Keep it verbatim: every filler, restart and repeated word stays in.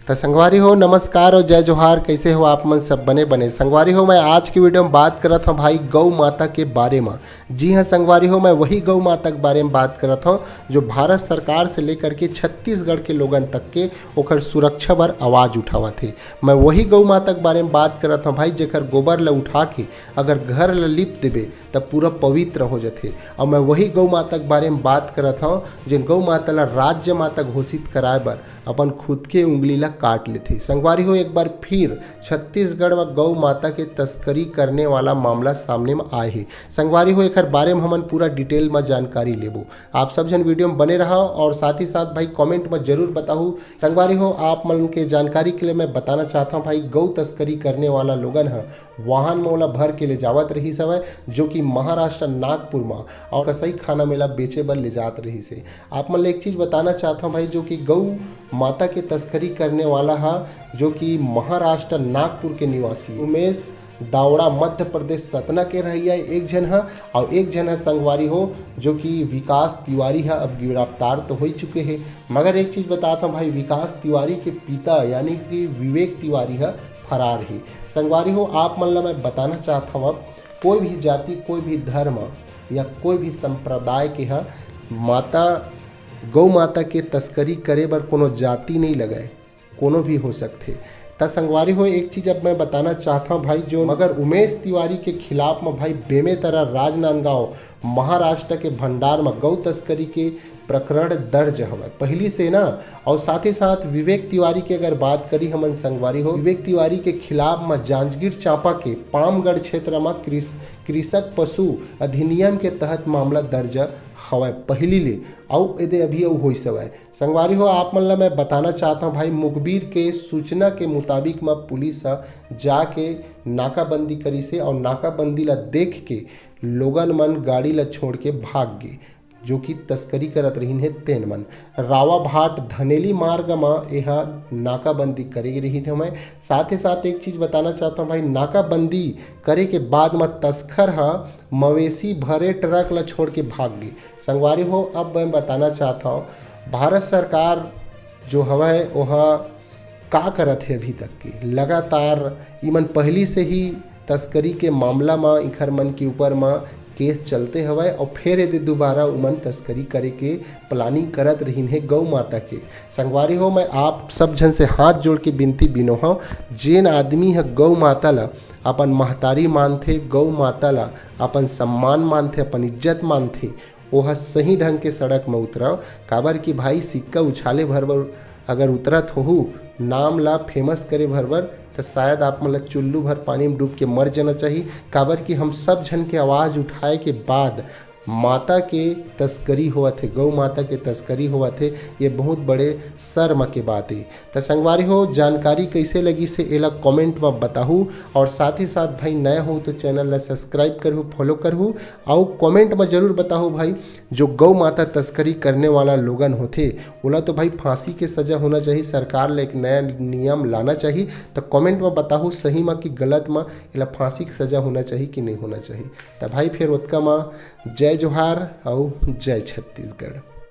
त संगवारी हो, नमस्कार और जय जोहार। कैसे हो आप मन? सब बने बने। संगवारी हो, मैं आज की वीडियो में बात करत हूँ भाई गौ माता के बारे में। जी हाँ संगवारी हो, मैं वही गौ माता के बारे में बात करत हूँ जो भारत सरकार से लेकर के छत्तीसगढ़ के लोगन तक के ओकर सुरक्षा बर आवाज उठावत हे। मैं वही गौ माता के बारे में बात करत हूँ भाई, जेकर गोबर ला उठा के अगर घर ला लिप देबे तब पूरा पवित्र हो जाथे। और मैं वही गौ माता के बारे में बात करत हूँ जिन गौ माता ला राज्य माता घोषित कराए बर अपन खुद के उंगली ला काट लेथे। संगवारी हो, एक बार फिर छत्तीसगढ़ में गौ माता के तस्करी करने वाला मामला सामने में आए हे। संगवारी हो, एकर बारे में हमन पूरा डिटेल में जानकारी लेबो। आप सब झन वीडियो में बने रहा और साथ ही साथ भाई कमेंट में जरूर बताहू। संगवारी हो, आप मन के जानकारी के लिए मैं बताना चाहता हूँ भाई, गौ तस्करी करने वाला लोगन ह वाहन में ओला भर के ले जावत रहिस हवय, जो कि महाराष्ट्र नागपुर में और कसाई खाना में ला बेचे बर ले जात रहिस हे। आप मन ला एक चीज बताना चाहत हूँ भाई, जो कि गौ माता के तस्करी करने वाला हा, जो कि महाराष्ट्र नागपुर के निवासी उमेश दावड़ा, मध्य प्रदेश सतना के रहइया एक झन हा, और एक झन हा संगवारी हो, जो कि विकास तिवारी हा, अब गिरफ्तार तो हो ही चुके हे, मगर एक चीज बतात हूँ भाई, विकास तिवारी के पिता यानी कि विवेक तिवारी हा फरार हे। संगवारी हो, आप मन ला मैं बताना चाहत हूँ, अब कोई भी जाति, कोई भी धर्म या कोई भी संप्रदाय के हा माता, गौ माता के तस्करी करे बर कोनो जाति नहीं लगाए, कोनो भी हो सकथे। त संगवारी हो, एक चीज अब मैं बताना चाहत हूँ भाई, जो मगर उमेश तिवारी के खिलाफ में भाई बेमेतरा राजनांदगांव महाराष्ट्र के भंडार में गौ तस्करी के प्रकरण दर्ज हवय पहली से ना। और साथ ही साथ विवेक तिवारी के अगर बात करी हमन संगवारी हो, विवेक तिवारी के खिलाफ में जांजगीर चांपा के पामगढ़ क्षेत्र में कृष-, कृषक पशु अधिनियम के तहत मामला दर्ज हवय पहली ले, अउ एदे अभी अउ होइस हवय। संगवारी हो, आप मन ला मैं बताना चाहत हूँ भाई, मुखबिर के सूचना के मुताबिक म पुलिस ह जाके नाकाबंदी करिस हे और नाकाबंदी ला देख के लोगन मन गाड़ी ला छोड़ के भाग गे, जो कि तस्करी करत रहिन हे तेन मन। रावाभाट धनेली मार्ग म एहा नाकाबंदी करे गे रहिन हवय। साथ ही साथ एक चीज बताना चाहत हूँ भाई, नाकाबंदी करे के बाद म तस्कर ह मवेशी भरे ट्रक ला छोड़ के भाग गे। संगवारी हो, अब मैं बताना चाहत हूँ, भारत सरकार जो हवय ओहा का करत हे अभी तक के, लगातार इमन पहली से ही तस्करी के मामला म इखर मन के ऊपर म केस चलते हवय और फिर यदि दोबारा उमन तस्करी करे के प्लानिंग करत रहिन हे गौ माता के। संगवारी हो, मैं आप सब झन से हाथ जोड़ के बिनती बिनो हूँ, जेन आदमी ह गौ माता ला अपन महतारी मानथे, गौ माता ला अपन सम्मान मानथे, अपन इज्जत मानथे, ओह सही ढंग के सड़क म उतरव। काबर कि भाई, सिक्का उछाले भर बर अगर उतरत होहू, नाम ला फेमस करे भर बर, त शायद आप मन ला चुल्लू भर पानी में डूब के मर जाना चाही। काबर कि हम सब झन के आवाज उठाए के बाद माता के तस्करी होवत हे, गौ माता के तस्करी होवत हे, ये बहुत बड़े शर्म के बात हे। त संगवारी हो, जानकारी कैसे लगिस हे, एला कमेंट में बताहू। और साथ ही साथ भाई, नया हो तो चैनल ला सब्सक्राइब करहू, फॉलो करहू, अउ कमेंट में जरूर बताहू भाई, जो गौ माता तस्करी करने वाला लोगन होथे, ओला तो भाई फांसी के सजा होना चाहिए। सरकार ला एक नया नियम लाना चाहिए। त कमेंट में बताहू सही में कि गलत में, एला फांसी के सजा होना चाहिए कि नहीं होना चाहिए। त भाई, फिर ओतका में जय जोहार अउ जय छत्तीसगढ़।